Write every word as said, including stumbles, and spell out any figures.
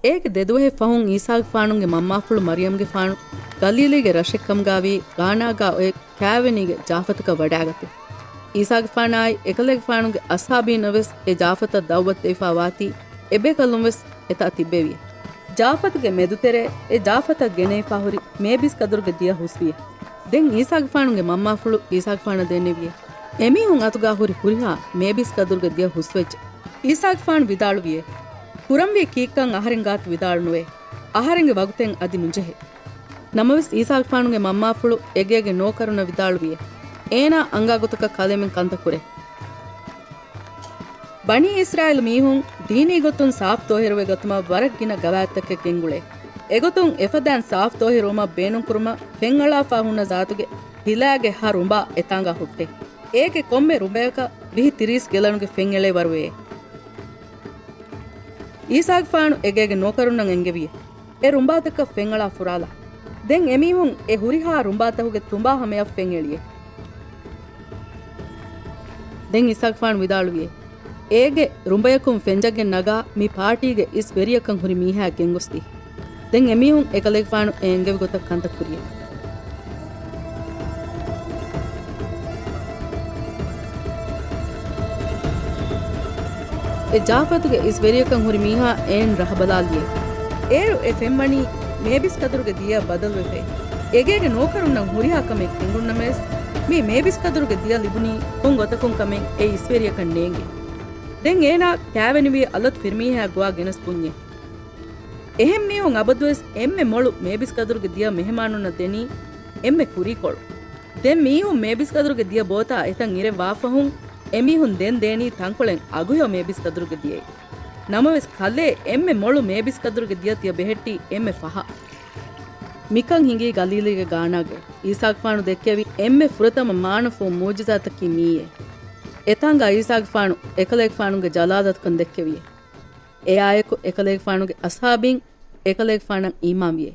އޭގެ ދެދުވަހެއް ފަހުން އީސާގެފާނުގެ މަންމާފުޅު މަރިޔަމްގެފާނު ގަލީލީގެ ރަށެއްކަމުގާވީ ގާނާގާ އޮތް ކާވެނީގެ ޖާފަތުގަ ވަޑާގަތީ. އީސާގެފާނާއި އެކަލޭގެފާނުގެ އަޞްޙާބީންނަށް ވެސް އެ ޖާފަތަށް ދަޢުވަތު ދެވިފާ ވާތީ، އެބޭކަލުން ވެސް އެތާ ތިއްބެވިޔޭ. ޖާފަތުގެ މެދުތެރޭ އެ ޖާފަތަށް ގެނެވިފާ ހުރި މޭބިސް ކަދުރުގެ ދިޔަ ހުސްވިޔޭ. ދެން އީސާގެފާނުގެ މަންމާފުޅު އީސާގެފާނަށް ދެންނެވިޔޭ. އެމީހުން އަތުގާ ހުރި ހުރިހާ މޭބިސް ކަދުރުގެ ދިޔަ ހުސްވެއްޖެ. އީސާގެފާނު ވިދާޅުވިޔޭ، ކުރަންވީ ކީއްކަން އަހަރެން ގާތު ވިދާޅު ނުވޭ. އަހަރެންގެ ވަގުތެއް އަދި ނުޖެހޭ. ނަމަވެސް އީސާގެފާނުގެ މަންމާފުޅު އެގޭގެ ނޯކަރުންނަށް ވިދާޅުވިޔޭ، އޭނާ އަންގާ ގޮތަކަށް ކަލޭމެން ކަންތައް ކުރޭ. ބަނީ އިސްރާއީލް މީހުން ދީނީ ގޮތުން ސާފު ޠާހިރުވެ ގަތުމަށް ވަރަށް ގިނަ ގަވާއިދުތަކެއް ގެންގުޅޭ. އެގޮތުން އެފަދައިން ސާފު ޠާހިރުވުމަށް ބޭނުންކުރުމަށް ފެންއަޅާފާ ހުންނަ ޒާތުގެ ހިލާގެ ހަ ރުނބާ އެތާނގާ ހުއްޓޭ. އޭގެ ކޮންމެ ރުނބަޔަކަށް ވިހި ތިރީސް ގެލަނުގެ ފެން އެޅޭ ވަރުވެޔޭ. އީސާގެފާނު އެގޭގެ ނޯކަރުންނަށް އެންގެވިޔޭ، އެ ރުނބާތަކަށް ފެންއަޅާ ފުރާލާ. ދެން އެމީހުން އެ ހުރިހާ ރުނބާތަކުގެ ތުނބާ ހަމަޔަށް ފެން އެޅިޔޭ. ދެން އީސާގެފާނު ވިދާޅުވިޔޭ، އޭގެ ރުނބަޔަކުން ފެންޖައްގެން ނަގާ މި ޕާޓީގެ އިސް ވެރިޔަކަށް ހުރި މީހާ ގެންގޮސްދީ. ދެން އެމީހުން އެކަލޭގެފާނު އެ އެންގެވި ގޮތަށް ކަންތައް ކުރިޔޭ. އެ ޖާފަތުގެ އިސް ވެރިޔަކަށް ހުރި މީހާ އޭން ރަހަބަލާލިއޭ. އޭރު އެ ފެންވަނީ މޭބިސް ކަދުރުގެ ދިޔަ ބަދަލުވެފައި. އެގޭގެ ނޯކަރުންނަށް ހުރިހާ ކަމެއް އެނގުންނަމަވެސް، މި މޭބިސް ކަދުރުގެ ދިޔަ ލިބުނީ ކޮން ގޮތަކުން ކަމެއް އެ އިސްވެރިޔަކަށް ނޭނގޭ. ދެން އޭނާ ކާވެނިވި އަލަށް ފިރިމީހާ ގޮވާ ގެނަސް ބުންޏޭ. އެހެން މީހުން އަބަދުވެސް އެންމެ މޮޅު މޭބިސް ކަދުރުގެ ދިޔަ މެހެމާނުންނަށް ދެނީ އެންމެ ކުރީކޮޅު. ދެން މީހުން މޭބިސް ކަދުރުގެ ދިޔަ ބޯތާ އެތަން އިރެއް ވާފަހުން އެމީހުން ދެން ދޭނީ ތަންކޮޅެއް އަގުހެޔޮ މޭބިސް ކަދުރުގެ ދިޔައެއް. ނަމަވެސް ކަލޭ އެންމެ މޮޅު މޭބިސް ކަދުރުގެ ދިޔަ ތިޔަ ބެހެއްޓީ އެންމެ ފަހަށް. މިކަން ހިނގީ ގަލީލީގެ ގާނާގައި. އީސާގެފާނު ދެއްކެވި އެންމެ ފުރަތަމަ މާނަފުޅު މުޢުޖިޒާތަކީ މިއީއޭ. އެތާނގާ އީސާގެފާނު އެކަލޭގެފާނުގެ ޖަލާލަތުކަން ދެއްކެވިއޭ. އެއާއެކު އެކަލޭގެފާނުގެ އަޞްޙާބީން އެކަލޭގެފާނަށް އީމާންވިއޭ.